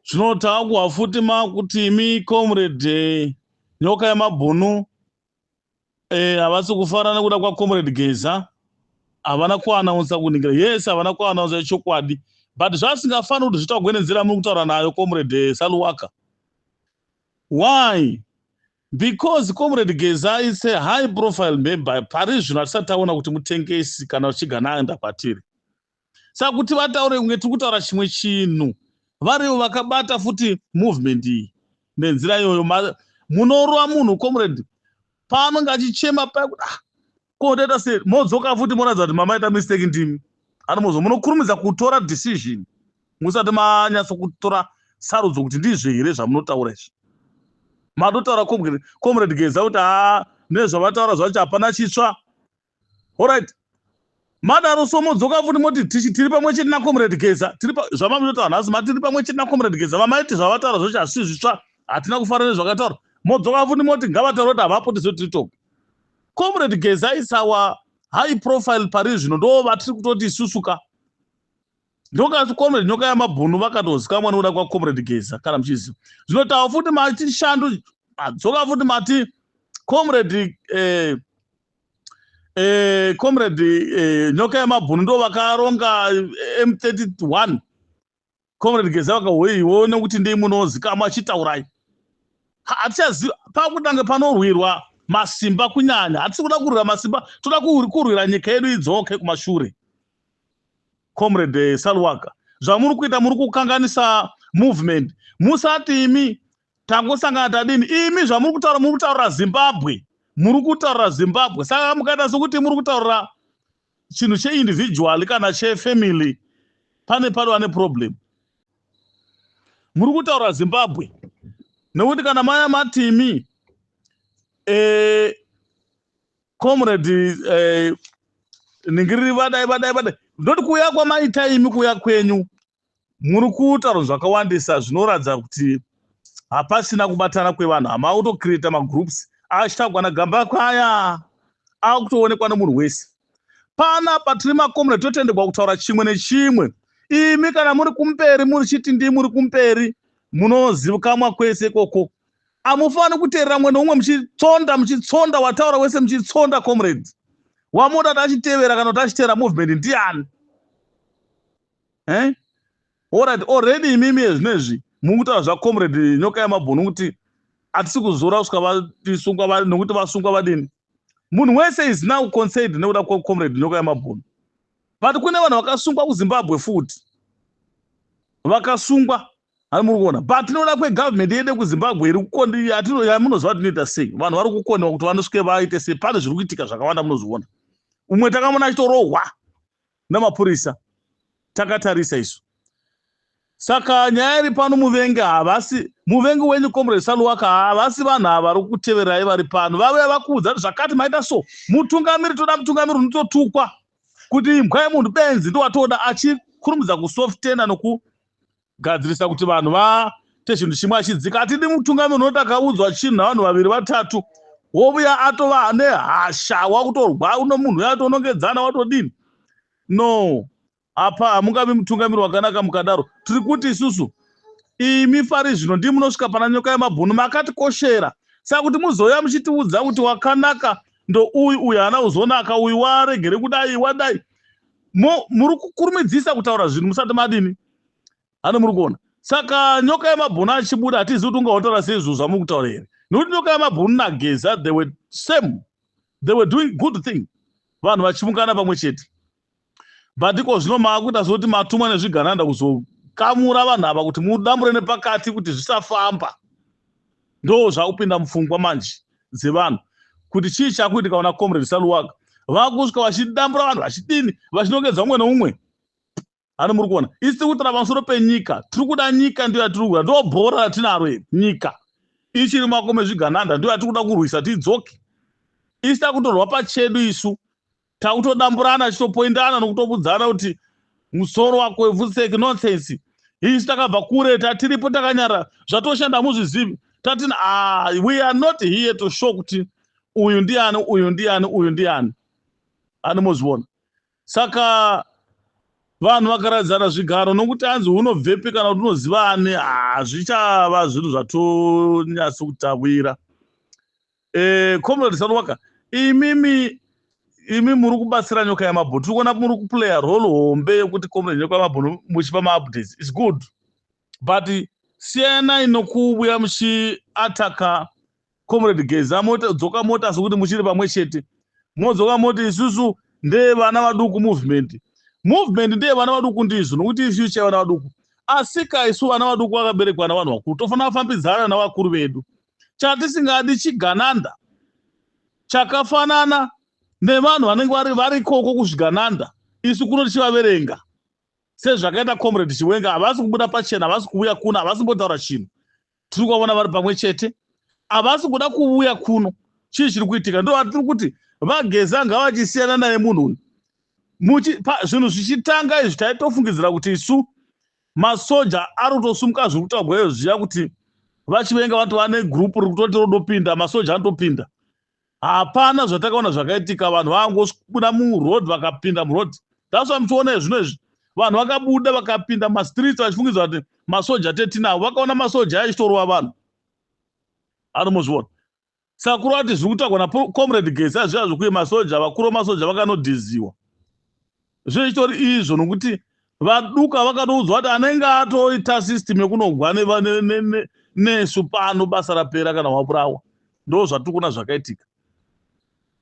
Zvino takuhwa futi makuti imi Comrade Nyoka Yemabhunu havasi kufara nekuda kwaComrade Geza. Havana kuanaunsa kuningira. Yes, havana kuanaunsa chokwadi. But zvasingafaniri kuti zvitaurwe nenzira muri kutaura nayo, Comrade Saluwaka. Why? Because Comrade Geza is a high profile member. Pari zvino hatisati taona kuti mutengesi kana uchigananda kwatiri. Saka kuti vataure kunge tiri kutaura chimwe chinhu, varivo vakabata futi movement iyi nenzira iyoyo. Munorova munhu, comrade, paanonge achichema paya kuti ah, kotoita sei, modzoka futi moratidza kuti mamaita mistake ndimi. Anomozo munokurumidza kutora decision musati manyatsokutora sarudzo kuti ndizvo here zvamunotaura izvi. Matotaura Comrade Geza kuti haa, nezvavataura zvacho hapana chitsva. Alright, madaro so modzoka futi moti tiri pamwe chete naComrade Geza. Tiri zvamamunotaura nhasi, mati tiri pamwe chete naComrade Geza, vamaiti zvavataura zvacho hazvisi zvitsva, hatina kufara nezvakataura. Modzoka futi moti ngavataura kuti havapo, tizo tiri toga. Comrade Geza is our high profile pari zvino, ndo vatiri kutoti isusu ka. Ndokati Comrade Nyoka Yamabhunu vakatozikamwa nekuda kwaComrade Geza, kana muchiziva. Zvinotaura futi mati shandu, adzoka futi mati Comrade Comrade Nyoka Yamabhunu ndo vakaronga M31. Comrade Geza vakahoiwo nekuti ndii munozikamwa, achitaurai. Hatichaziva pakutange panorwirwa masimba kunyanya. Hatisi kuda kurwira masimba, toda kurwira nyika yedu idzoke kumashure. Comrade Salwaka, zvamuri kuita, muri kukanganisa movement. Musati imi tangosangana tadini. Imi zvamuri kutaura, muri kutaurira Zimbabwe, muri kutaurira Zimbabwe. Saka mukaita sekuti muri kutaurira chinhu cheindividual kana chefamily, pane panova neproblem. Muri kutaura Zimbabwe, nekuti kana maya matimi Comrade ningiriri vadai vadai vadai, ndoti kuuya kwamaita imi, kuuya kwenyu muri kutaura zvakawandisa zvinoratidza kuti hapasina kubatana kwevanhu. Hama kutocreata magroups achitagwa nagamba kwaya akutoonekwa nemunhu wese. Panapa tiri macomrade, totenderwa kutaura chimwe nechimwe. Imi kana muri kumberi, muri chiti ndii muri kumberi, munozivikamwa kwese ikoko. Hamufani kuteerera mumwe neumwe muchitsonda, muchitsonda wataura wese, muchitsonda. Comrades, wamuda kuti achitevera kana kuti achiteera movement ndiani? Eh? Alright, already imimi ezvinezvi muri kutaura zvaComrade Nyoka Yamabhunu kuti hatisi kuzora kusvika vatisungwa, nokuti vasungwa vadini. Munhu wese is now concerned nekuda kwaComrade Nyoka Yamabhunu, but kune vanhu vakasungwa kuZimbabwe futi, vakasungwa hani muri kuona. But tinoda kwegovernment yedu kuZimbabwe iri kukondi, yamunoziva tinoita sei, vanhu vari kukoniwa kuti vanosvike vaite sei. Pane zviri kuitika zvakawanda, munozviona. Umwe takamona achitorohwa namapurisa takatarisa isu. Saka nyaya iri pano, muvengi havasi muvengi wenyu, Comrade Saluwaka. Havasi vanhu ava vari kuteverai vari pano vauya vakuudza kuti zvakati maita so. Mutungamiri, toda mutungamiri unototukwa kuti imbwa yemunhu, benzi, ndowatoda, achikurumidza kusoftena nokugadzirisa kuti vanhu vaite chinhu chimwe achidzika. Hatidi mutungamiri unoti akaudzwa chinhu navanhu vaviri vatatu, wovuya atova nehasha, wakutorwa uno munhu uya atonongedzana, watodini. No, apa hamungavi mutungamiri wakanaka mukadaro. Tiri kuti isusu, imi pari zvino ndii munosvika pana Nyoka Yemabhunu, makatikoshera. Saka kuti muzouya muchitiudza kuti wakanaka ndouyu, uyu haana kuzonaka, uyu waregere kudai, wadai, muri kukurumidzisa kutaura zvinhu musati madini. Hani muri kuona? Saka Nyoka Yemabhunu achibuda, hatizivi kuti ungautaura seizvo zvamuri kutaura here, nekuti Nyoka Yemabhunu naGeza, they were same, they were doing good thing, vanhu vachiungana pamwe chete. But iko zvino maakuita sekuti matumwa nezvigananda kuzokamura vanhu ava kuti mudambure nepakati kuti zvisafamba. Ndo zvakupinda mupfungwa manje dzevanhu kuti chii chakuitika. Una Comrade Saluwaka vakusvika vachidambura vanhu, vachidini, vachinongedza umwe neumwe. Hani muri kuona? Isi tiri kutaura pamusoro penyika, tiri kuda nyika, ndiyo yatiri kuda, ndo bhora ratinaro iri. Nyika ichiri makome zvigananda, ndiyo yatiri kuda kurwisa tidzoke. Isi takutorwa pachedu, isu takutodamburana, chitopoindana nokutobudzana kuti musoro wako wevhutseki, nonsense. Isu takabva kure, tatiripo takanyara, zvatoshanda muzvizivi tatina. Ah, we are not here to show kuti uyu ndiani, uyu ndiani, uyu ndiani. Ani mozviona? Saka Vanhu vakaradzana zvigaro nokuti hanzi unobvepi kana kuti unoziva ani, hazvichava zvinhu zvatonyatso kutawira. Comrade Saruwaka, imimi imi muri kubatsira Nyoka Yamabhunu. Tiri kuona muri kuplaya role hombe yekuti Comrade Nyoka Yamabhunu muchipa maupdates, is good, but siyanai nokuuya muchiataka Comrade Geza. Modzoka mota sekuti muchiri pamwe chete, modzoka moti isusu ndevana vaduku. Movement ndeyevana vaduku, ndizvo, nokuti ifuture yevana vaduku. Asika isu vana vaduku vakaberekwa navanhu vakuru, tofanira kufambidzana navakuru vedu. Chatisingadi chigananda chakafanana nevanhu vanenge vari ikoko kuzvigananda, isu kuno tichivaverenga sezvakaita Comrade Chiwenga. Havasi kubuda pachena, havasi kuuya kuno, havasi kumbotaura chinhu. Tiri kuvaona vari pamwe chete, havasi kuda kuuya kuno. Chii chiri kuitika? Ndo vatiri kuti vaGeza ngavachisiyana naye munhu uyu. Zvinhu zvichitanga izvi, taitofungidzira kuti isu masoja ari kutosumuka. Zviri kutaurwa izvo zviya kuti vaChivenga vatova negrupu riri kutoti rodopinda, masoja anotopinda. Hapana zvatakaona zvakaitika. Vanhu vangobuda muroad, vakapinda muroad. That's why muchiona zvino izvi vanhu vakabuda, vakapinda mastreets vachifungidzira kuti masoja tetinavo. Vakaona masoja achitorova vanhu, anomozviona. Saka kureva kuti zviri kutaurwa naComrade Geza zviya zvokuye masoja, vakuru vemasoja vakanodhiziwa, zvichitori izvo, nokuti vaduka vakatoudzwa kuti anenge atoita system yekunogwa nesu pano, basa rapera kana waburawa. Ndo zvatiri kuona zvakaitika,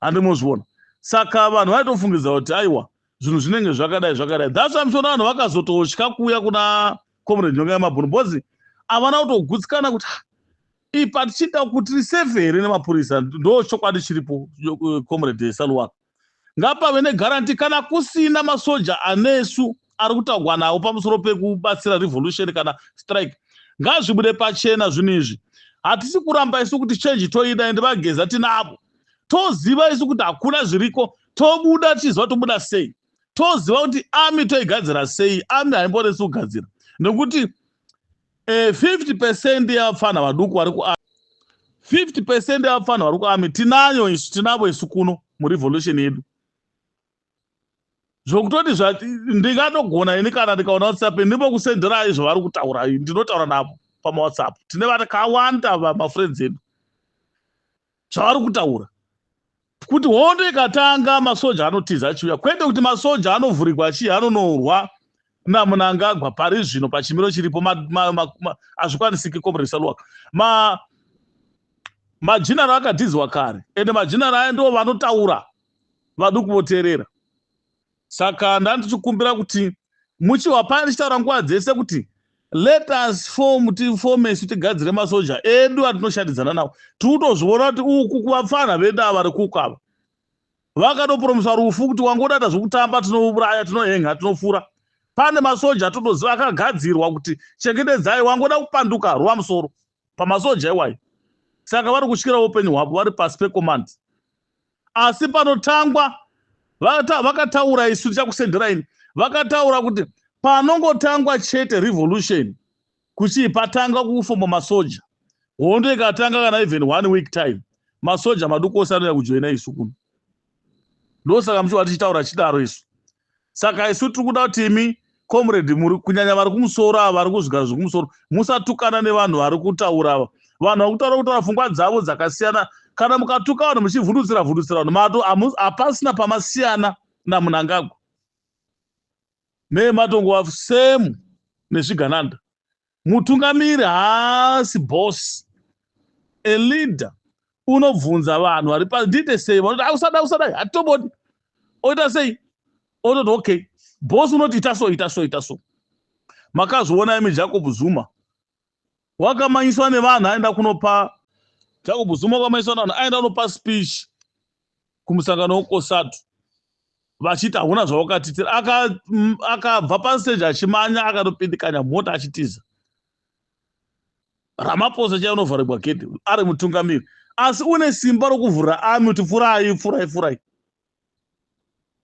handimozviona. Saka vanhu vaitofungidzira kuti aiwa, zvinhu zvinenge zvakadai zvakadai. That's why muchiona vanhu vakazototya kuuya kuna Comrade Nyoka Yamabhunu, because havana kutogutsikana kuti ipa tichiita kuti tiri safe here nemapurisa. Ndo chokwadi chiripo. Comrade Saluwaka, ngapave neguarantee. Kana kusina masoja anesu ari kutaurwa nawo pamusoro pekubatsira revolution kana strike, ngazvibude pachena zvinhu izvi. Hatisi kuramba isu kuti change toida, ende vaGeza tinavo. Toziva isu kuti hakuna zviriko. Tobuda tichiziva tobuda sei, toziva kuti army toigadzira sei. Army haimboresi kugadzira, nekuti 50% yevapfana vaduku vari ku 50% yevapfana vari kuarmy tinayo isu, tinavo isu kuno murevolution yedu, zvokutoti ndingatogona ini kana ndikaona WhatsApp ndimbokusenderai zvavari kutaura. Ndinotaura navo pamawhatsapp, tine vakawanda vamafriends edu. Zvavari kutaura kuti hondo ikatanga masoja anotiza achiuya, kwete kuti masoja anovhurikwa achiya anonorwa naMunangagwa. Pari zvino pachimiro chiripo hazvikwanisiki. Comrade Saluwaka, majinaro akadhizwa kare, ende majinaro aya ndo vanotaura, vaduku voteerera. Saka ndandichikumbira kuti muchiwa pane tichitaura nguva dzese kuti let us form, tifome isu, tigadzire masoja edu atinoshandidzana nawo. Tiri kutozviona kuti uku kuvapfana vedu ava vari kuku ava vakatopromisa rufu kuti wangodata zvekutamba, tinouraya, tinohenga, tinofura. Pane masoja atotoziva akagadzirwa kuti chengetedzai, wangoda kupanduka rova musoro pamasoja iwayo. Saka vari kutyira upenyu hwavo, vari pasi pecommand. Asi panotangwa vakataura, isu tichakusenderaini, vakataura kuti panongotangwa chete revolution, kuchii patanga kufomba masoja, hondo ikatanga kana even one week time, masoja maduku ose anouya kujoina isu kuno. Ndosaka muchiva tichitaura chidaro isu. Saka isu tiri kuda kuti imi comrade, muri kunyanya vari kumusoro ava, vari kuzvigaro zvekumusoro, musatukana nevanhu vari kutaura ava. Vanhu vari kutaura, kutaura pfungwa dzavo dzakasiyana. Kana mukatuka vanhu muchivhundutsira vhundutsira vanhu, mato hapasina pamasiyana naMunangagwa, nematongova same nezvigananda. Mutungamiri haasi boss. A leader unobvunza vanhu vari pa, ndiite sei? Vanoti ausadai, usadai, hatitobodi. Oita sei? Ototi okay boss, unoti ita so, ita so, ita so. Makazviona imi, Jacob Zuma wakamanyiswa nevanhu aenda kunopa, Jacob Zuma wakamanyiswa nevanhu aenda kunopa speech kumusangano weCOSATU, vachiti hauna zvawakatitira. Akabva pastage achimanya, akatopindikanya mota achitiza. Ramaphosa chaiye unovharirwa gate ari mutungamiri, asi une simba rokuvhurira army kuti pfurai, pfurai, pfurai.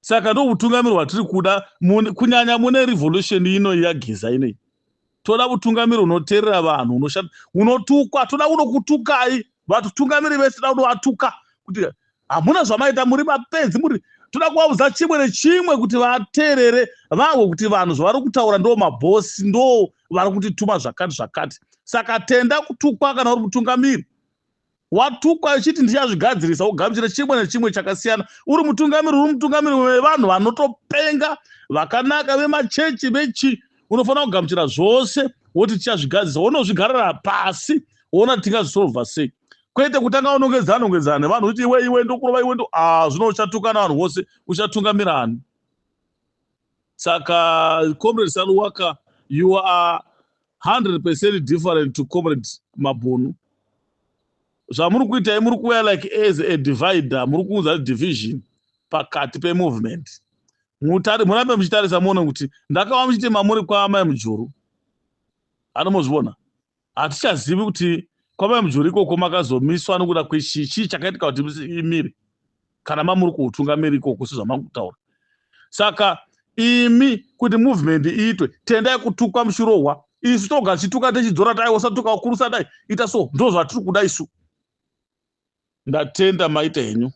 Saka ndo utungamiri hwatiri kuda, kunyanya mune revolution ino yaGeza inoi. Toda utungamiri hunoteerera vanhu, unoshanda, unotukwa. Toda kunokutukai vatungamiri vese, toda kunovatuka kuti hamuna zvamaita, muri mapenzi, muri Toda kuvaudza chimwe nechimwe kuti vateerere, vahwe kuti vanhu zvavari kutaura ndo mabhosi, ndo vari kutituma zvakati zvakati. Saka tenda kutukwa kana uri mutungamiri. Watukwa uchiti ndichazvigadzirisa, wogamuchira chimwe nechimwe chakasiyana. Uri mutungamiri, uri mutungamiri wevanhu vanotopenga, vakanaka, vemachechi, vechi, unofanira kugamuchira zvose, woti tichazvigadzirisa, wonozvigarira pasi, woona tingazvisolva sei. Kwete kutanga unongedzana nongedzana nevanhu kuti iwe iwe ndokurova iwe ndo, ah, zvino uchatukana vanhu vose, uchatungamira ani? Saka Comrade Saruwaka, you are 100% different to Comrade Mabhunu. Zvamuri kuita, muri kuuya like as a divider, muri kuunza division pakati pemovement. Murambe muchitarisa muone kuti ndakava muchiti mamuri kwaamai Mujuru, anomozviona. Hatichazivi kuti kwamai Mujuru ikoko makazomiswa nokuda kwechii, chii chakaitika kuti imire kana mamuri kuutungamiri ikoko sezvamakutaura. Saka imi kuti movement iitwe, tendai kutukwa muchirohwa. Isu toga tichituka tichidzora, tai usatuka ukuru, sadai ita so, ndo zvatiri kuda isu. Ndatenda, maita henyu.